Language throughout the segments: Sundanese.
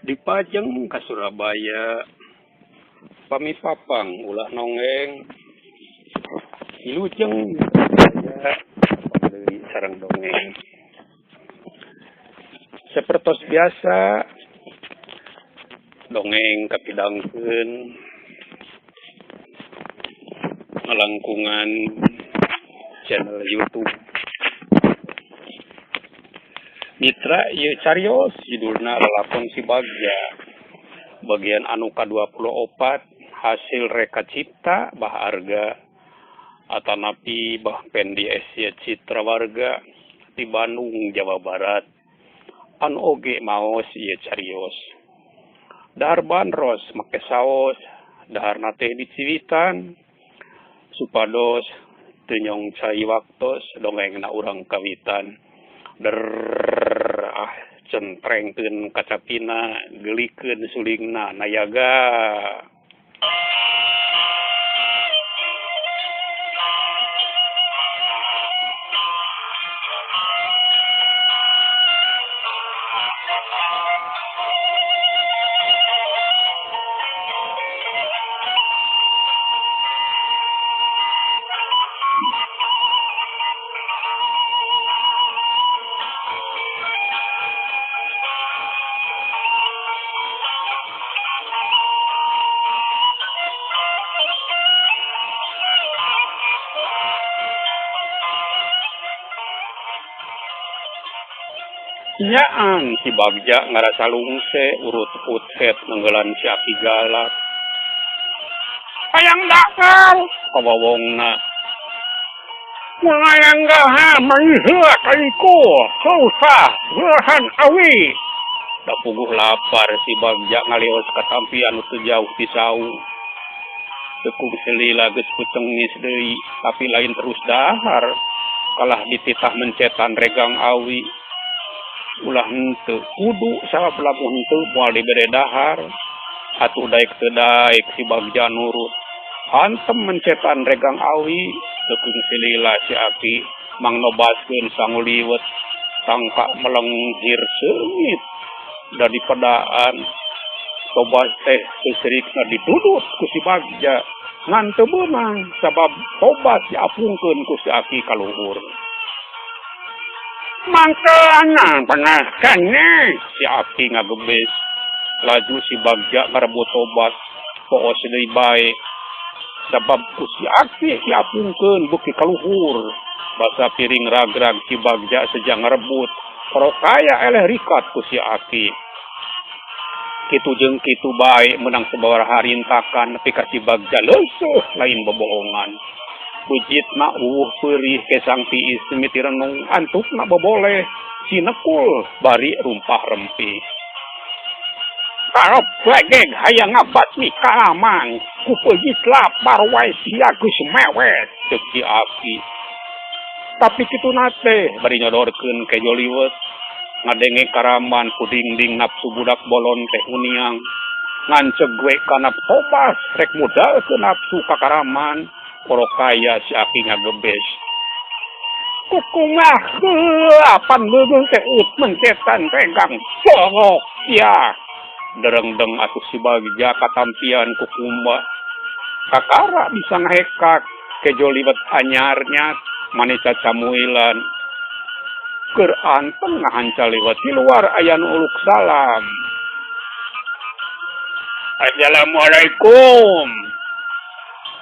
Dipajeng ka Surabaya pami papang ulah nonggeng wilujeng deui sareng dongeng. Sapertos biasa dongeng kapidangkeun ngalangkungan channel YouTube Mitra ieu carios judulna Lalakon Si Bagja bagian anu ka-24 hasil reka cipta Bah Arga atanapi Bah Pendi Asia Citra Warga di Bandung, Jawa Barat anu oge maos ieu carios. Dahar bandros make saos, daharna teh diciwitan supados teu nyong cai waktos dongengna urang kawitan. Derrrr ah centrengkeun kacapina geulikeun sulingna nayaga. Nyaan si Bagja ngarasa lungse urut uthet nenggelan si aki galak. Hayang dakal kawawongna. Hayang gaha mangiheuh kaiku susah beuhan awi. Da puguh lapar si Bagja ngalios katampian nu teu jauh ti sau. Tekung selila geus pucengis deui tapi lain terus dahar kalah dititah mencetan regang awi. Ulah henteu kudu sabab lamun henteu moal dibere dahar. Atuh daek teu daek si Bagja nurut. Hantem mencetan regang awi tekung selila si aki mangnobaskeun sangu liwet tangka melenghir seungit da dipedaan. Tobas teh seuseurikna didudut ku si Bagja ngan teu meunang sabab tobat diapungkeun ku si aki ka luhur. Mangkeana panaskan si aki ngagebes. Laju si Bagja ngarebut tobat poos deui bae sabab ku si aki diapungkeun beuki ka luhur. Basa piring ragrag si Bagja seja ngarebut korokaya eleh rikat ku si aki. Kitu jeung kitu bae meunang sababaraha rintakan nepi ka si Bagja leuseuh lain bobohongan. Bejitna wuh peurih kesang tiis mimiti renung antukna boboleh sinekul bari rumpah rempih. Karep legeg hayang ngabasmi kalamang ku peujit lapar wae sia geus mewek ceuk si aki. Tapi kituna teh bari nyodorkeun kejo liwet ngadenge karaman ku dingding nafsu budak bolon teh huniang nganceg we kana tobas rek mudalkeun nafsu kakaraman. Korokaya si aki ngagebes. Kukumaha apan leuweung teh ut mencetan regang sorok sia. Derengdeng atuh si Bagja katampian ku kumba. Kakara bisa ngahekak kejo liwet anyarnya mani cacamuilan. Keur anteng ngahanca liwet di luar aya nu uluk salam. Assalamualaikum.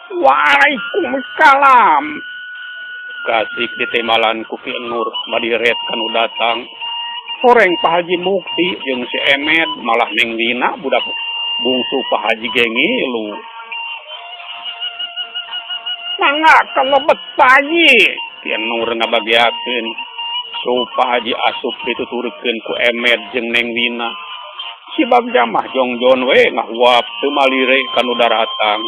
Waalaikumsalam. Kasik ditembalan ku Ki Nur madiret kanu datang. Horeng Pak Haji Mukti jeung si Emed malah Neng Wina budak bungsu Pak Haji ge ngilu. Mangga kalebet Pak Haji. Ki Nur ngabagiakeun. Sup Pak Haji asup dituturkeun ku Emed jeung Neng Wina. Si Bagja mah jongjon we ngahuap teu malire kanu daratang.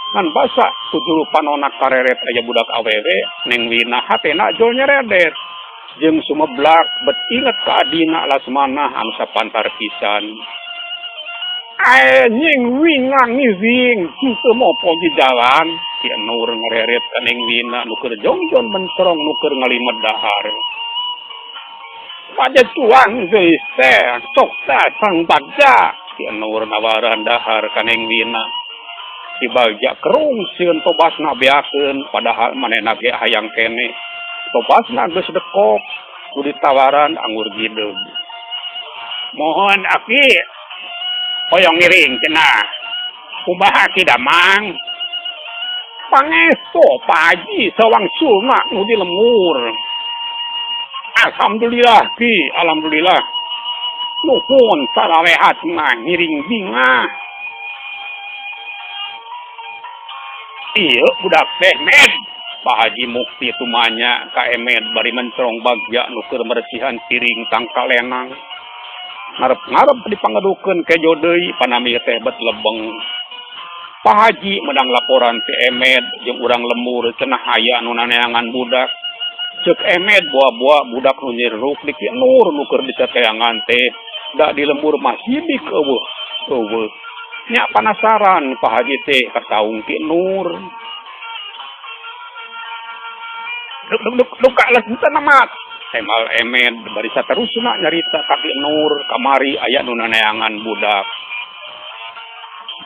Ngan basa tujul panona kareret aya budak awewe Neng Wina hatena jol nyeredet. Jeung sumeblak bet inget ka adina Lasmanah anu sapantar pisan. Anjing Wina ngising henteu mopo di jalan. Ki Nur ngareret ka Neng Wina nu keur jongjon mencorong nu keur ngalimed dahar. Pada tuang geus teh sok teh sang bagja Ki Nur nawaran dahar ka Neng Wina. Si Bagja kerung sieun tobasna beakeun padahal manehna ge hayang keneh. Tobasna geus dekok ku ditawaran anggur gideug. Mohon aki hoyong ngiring cenah. Kumaha Ki Damang? Pangesto Pak Haji sawangsulna nu di lemur. Alhamdulillah Ki, alhamdulillah. Nuhun sararehatna ngiring bingah. Ieu budak teh Med. Pak Haji Mukti tumanya ka Emed bari mencrong bagja nu keur meresihan piring tangkalenang. Ngarep-ngarep dipangadukeun kejo deui panami teh bet lebeng. Pak Haji menang laporan ti Emed jeung urang lemur cenah aya nu naneangan budak. Ceuk Emed boa-boa budak nu nyiruk di Ki Nur nu keur disateangan teh da di lembur mah sidik eueuh. Eueuh. Nya panasaran Pak Haji teh ka saung Ki Nur. Duk duka leunteun amat. Temal Emed bari saterusna nyarita ka Ki Nur kamari aya nu naneangan budak.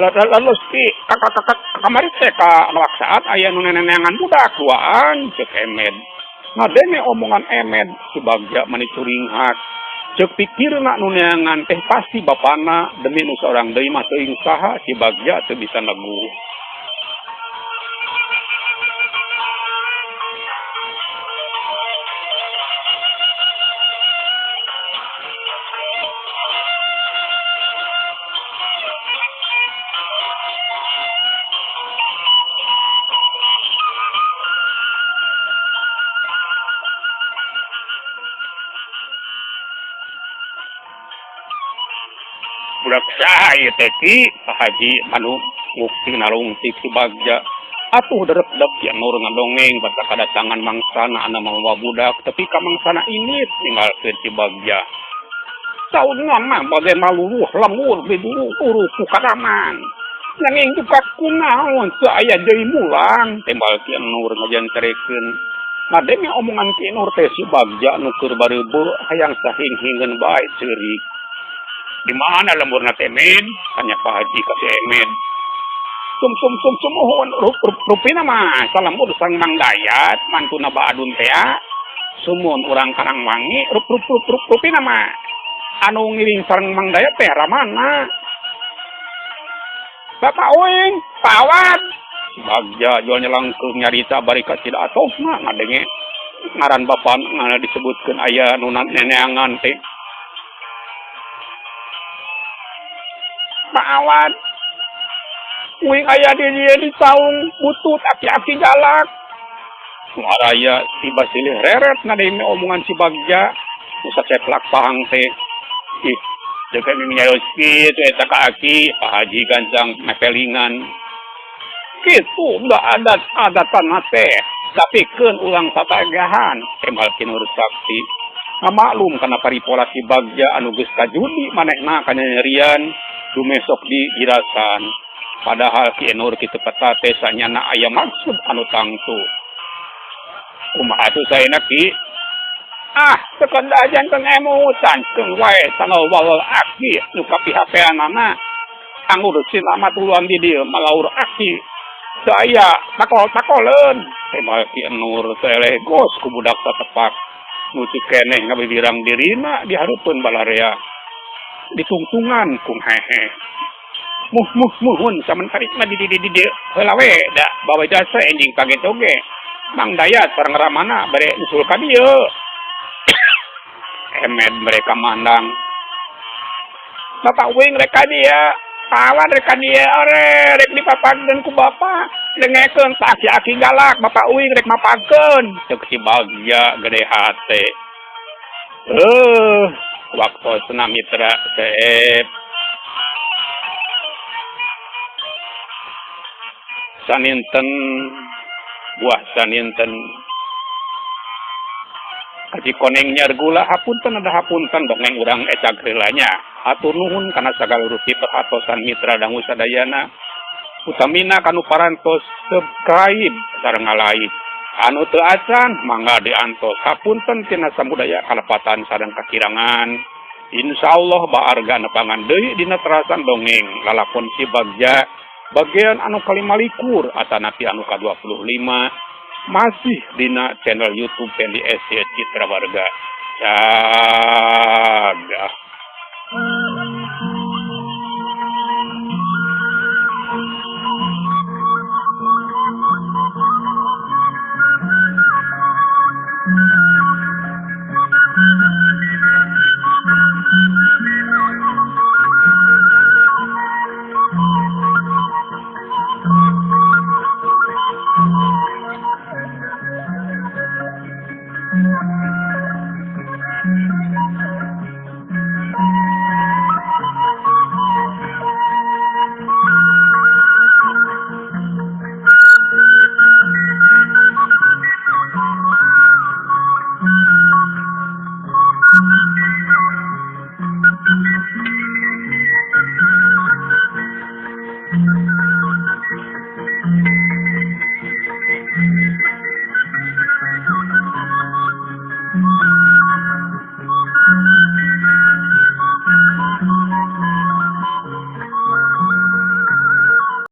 Lalu ki kakak kamari teh ka saat aya nu neneangan budak duaan ceuk Emed. Ngadenge omongan Emed si Bagja mani curinghak. Ceuk pikirna nu neangan teh pasti bapana demi nu saurang deui mah teuing saha si Bagja teu bisa neguh. Budak saha ieu teh Ki? Pak Haji manu mukti nalungtik si Bagja. Atuh derep-dep Ki Nur ngadongeng bata kadatangan mangsana anu mawa budak tepi ka mangsana indit ninggalkeun si Bagja. Sauna mah bade maluluh lembur diburu turu ku kadaman. Nanging duka kunaon teu aya deui mulang tembal Ki Nur ngajanterekeun. Ngadenge omongan Ki Nur teh si Bagja nu keur bareubeuh hayang sahing-hingeun bae ceurik. Di mana lemburna teh Med? Tanya Pak Haji ka si Emed. Sum sum sum sumuhun rupina mah salembur sareng Mang Dayat mantuna Baadun tea. Sumun urang Karangwangi rup rup rup rup rupina mah anu ngiring sareng Mang Dayat teh ramana. Bapak Uing, Pak Awad. Si Bagja jual nyelangkeung nyarita bari ka tidak atosna ngadenge ngaran bapana disebutkeun aya nu neneangan teh. Pak Awad, uing aya di dieu di saung butut aki-aki galak. Araya tiba silih reret ngadenge omongan si Bagja nu saceplak pahang teh. Ih, deuk nyarios kitu eta ka aki, Pak Haji gancang mepelingan. Kitu da adat-adatan teh, dapikeun urang tatagahan, tembal Ki Nur Sakti. Ngamaklum kana paripola si Bagja anu geus kajudi manehna kanyanyerian dumesok di girasan. Padahal Ki Nur kitu petate sanyana aya maksud anu tangtu. Kumaha atuh saena Ki? Ah, teu kadajan teu emutan keun wae sangawal aki nu kapihapeanana. Anggur sina matuluan di dieu malaur aki. Teu aya takol-takoleun. Tembal Ki Nur teh gos ku budak satepak. Nu teu keneh ngabibirang dirina di hareupeun balarea. Ditungtungan kung hehe. Muh muh muhun samentari mah di di di di heula we da bawa jasa enjing kaget oge. Mang Dayat sareng Ramana bade nyusul ka dieu. Emed mereka mandang. Bapak uing rek ka dieu, pawan rek ka dieu ore rek dipapagkeun ku bapa. Dengekeun tak aki-aki galak bapak uing rek mapagkeun. Ceuk si Bagja gede hate. Waktosna mitra seep. Saninten buah saninten. Kaci koneng nyargula hapunten ada hapunten dongeng urang ecag heula nya. Hatur nuhun kana sagala rupi perhatosan mitra dangu sadayana. Utamina kanu parantos subscribe sareng like. Anu teu acan mangga diantos. Hapunten tina samudaya kalepatan sareng kakirangan. Insya Allah baarga nepangan deui dina terasan dongeng lalakon Si Bagja bagian anu ka-25 atanapi anu ka-25, masih dina channel YouTube Pendi SC Citra Warga. Cadah.